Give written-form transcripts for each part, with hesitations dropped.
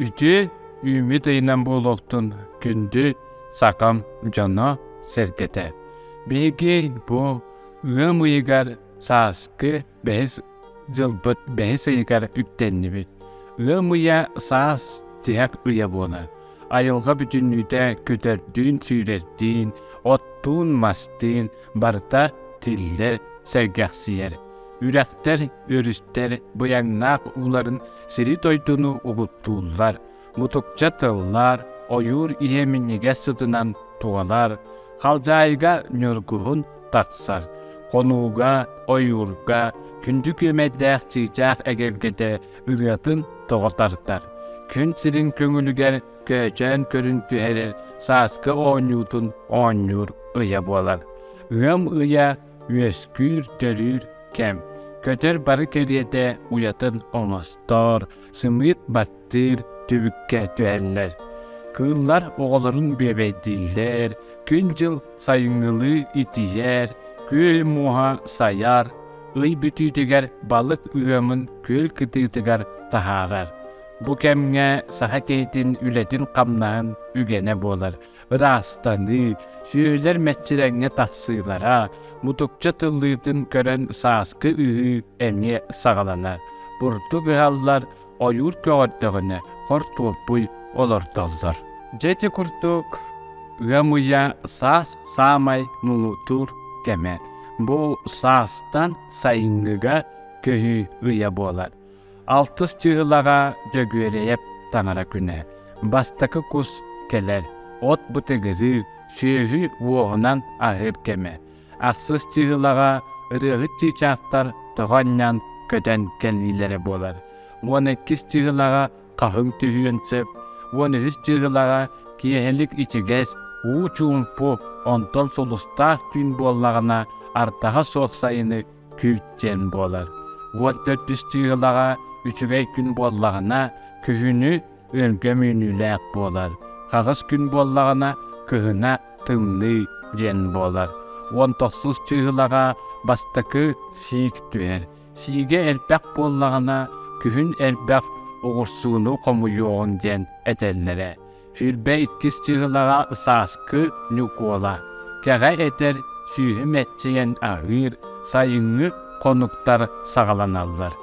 Үтүө үүммүт ыйынан буолуохтун күндү сахам дьоно сэргэтэ. Биһиги бу ыам ыйыгар сааскы бэһис дьылбыт бэһис ыйыгар үктэннибит. Ыам ыйа саас тиһэх ыйа буолар. Айылҕа бүтүннүүтэ көтөрдүүн-сүүрэрдиин, оттуун-мастыын барыта тиллэр, сэргэхсийэр. Үрэхтэр, өрүстэр быйаҥнаах ууларын сири-дойдуну угуттууллар, мутукча тыллар, ойуур иһэ минньигэс сытынан туолар, халдьаайыга ньургуһун тахсар, хонууга, ойуурга күндү күөмэйдээх чыычаах эгэлгэтэ ырыатын тоҕо тардар, күн сирин көҥүлүгэр көөчөөн көрүн түһэрэр сааскы оонньуутун оонньуур ыйа буолар. Ыам ыйа үөскүүр-төрүүр кэм. Көтөр бары кэриэтэ уйатын оҥостор, сымыыт баттыыр түбүккэ түһэллэр. Кыыллар оҕолорун бүөбэйдииллэр, күн-дьыл сайыҥҥылыы итийэр, күөл муоһа сайар, ый бүтүүтүгэр балык ыамын күөл кытыытыгар таһаарар. Бу кэмҥэ саха киһитин үлэтин-хамнаһын үгэнэ буолар. Ыраастаныы, сүөһүлэр мэччирэҥҥэ тахсыылара, мутукча тыллыытын көрөн сааскы ыһыы эмиэ саҕаланар. Бурдук ыһаллар, ойуур көҕөрдөҕүнэ хортуоппуй олордоллор. Дьэ ити курдук ыам ыйа саас саамай муҥутуур кэмэ. Бу саастан сайыҥҥыга көһүү ыйа буолар. Алтыс чыһылаҕа Дьөгүөрэйэп таҥара күнэ. Бастакы кус кэлэр, от бытыгырыы, сүөһү уоһунан аһыыр кэмэ. Ахсыс чыһылаҕа ырыаһыт чыычаахтар тоҕо анньан көтөн кэлиилэрэ буолар. 12 чыһылаҕа хаһыҥ түһүөн сөп, 13 чыһылаҕа киэһэлик ичигэс, уу чуумпу, онтон сулустаах түүн буоллаҕына ардаҕа суох сайыны күүт диэн буолар. Уот төрдүс чыыһылаҕа үчүгэй күн буоллаҕына, күһүнү өлгөм үүнүүлээх буолар. Хаҕыс күн буоллаҕына, кыһына тымныы диэн буолар. 19 чыыһылаҕа бастакы сиик түһэр. Сиигэ элбэх буоллаҕына, күһүн элбэх оҕурсууну хомуйуоҕун диэн этэллэрэ. 22 чыыһылаҕа сааскы Ньукуола, кэҕэ этэр, сүүһү мэччийэн аһыыр сайыҥҥы хонуктар саҕаланаллар.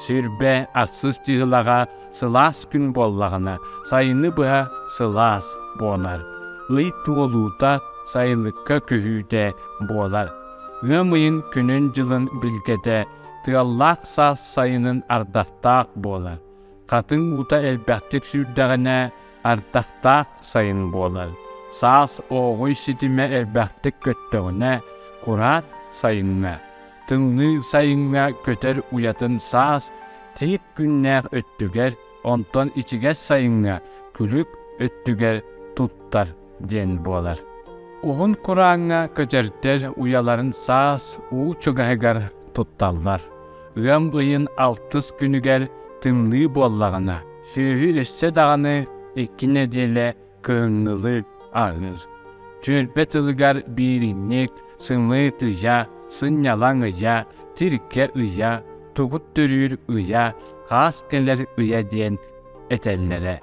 Сүрбэ ахсыс чыыһылаҕа сылаас күн буоллаҕына, сайыны быһа сылаас буолар. Ый туолуута сайылыкка көһүүтэ буолар. Ыам ыйын күнүн-дьылын билгэтэ тыаллаах саас сайынын ардахтаах буолар. Хатыҥ уута элбэхтик сүүрдэҕинэ, ардахтаах сайын буолар. Саас ооҕуй ситимэ элбэхтик көттөҕүнэ, кураан сайыҥҥа. Тымныы сайыҥҥа көтөр уйатын саас тиит күннээх өттүгэр, онтон ичигэс сайыҥҥа күлүк өттүгэр туттар диэн буолар. Уһун курааҥҥа көтөрдөр уйаларын саас уу чугаһыгар тутталлар. Ыам ыйын алтыс күнүгэр тымныы буоллаҕына, сүөһү өссө даҕаны икки нэдиэлэ кыһыҥҥылыы аһыыр. Түөлбэ тылыгар бииринньик, сымыыт ыйа, сынньалаҥ ыйа, тиргэ ыйа, тугут төрүүр ыйа, хаас кэлэр ыйа диэн этэллэрэ.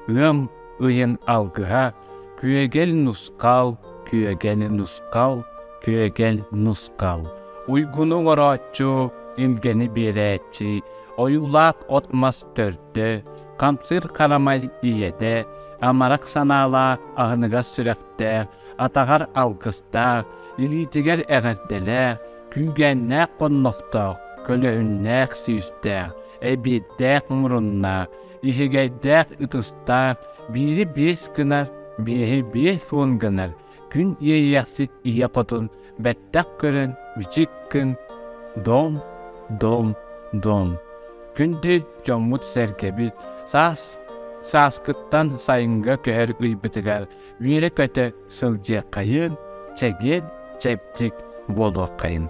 Ыам ыйын алгыһа күөгэл нусхал, күөгэл нусхал, күөгэл нусхал. Уйгуну оҥорооччу, илгэни биэрээччи, ойуулаах от-мас төрдө, хамсыыр харамай ийэтэ, амарах санаалаах, аһыныгас сүрэхтээх, атаҕар алгыстаах, илиитигэр эҕэрдэлээх, күүгээннээх хоннохтоох, көлөһүннээх сүүстээх, эбиэттээх муруннаах, иһигэйдээх ытыстаах, биири биэс гынар, биэһи 50 гынар, күн иэйиэхсит ийэ хотун бэттэх көрөн бичик гын, дом, дом, дом. Күндү дьоммут-сэргэбит саас сааскыттан сайыҥҥа көһөр ыйбытыгар үөрэ-көтө сылдьыаххайын, чэгиэн, чэбдик буолуоххайын.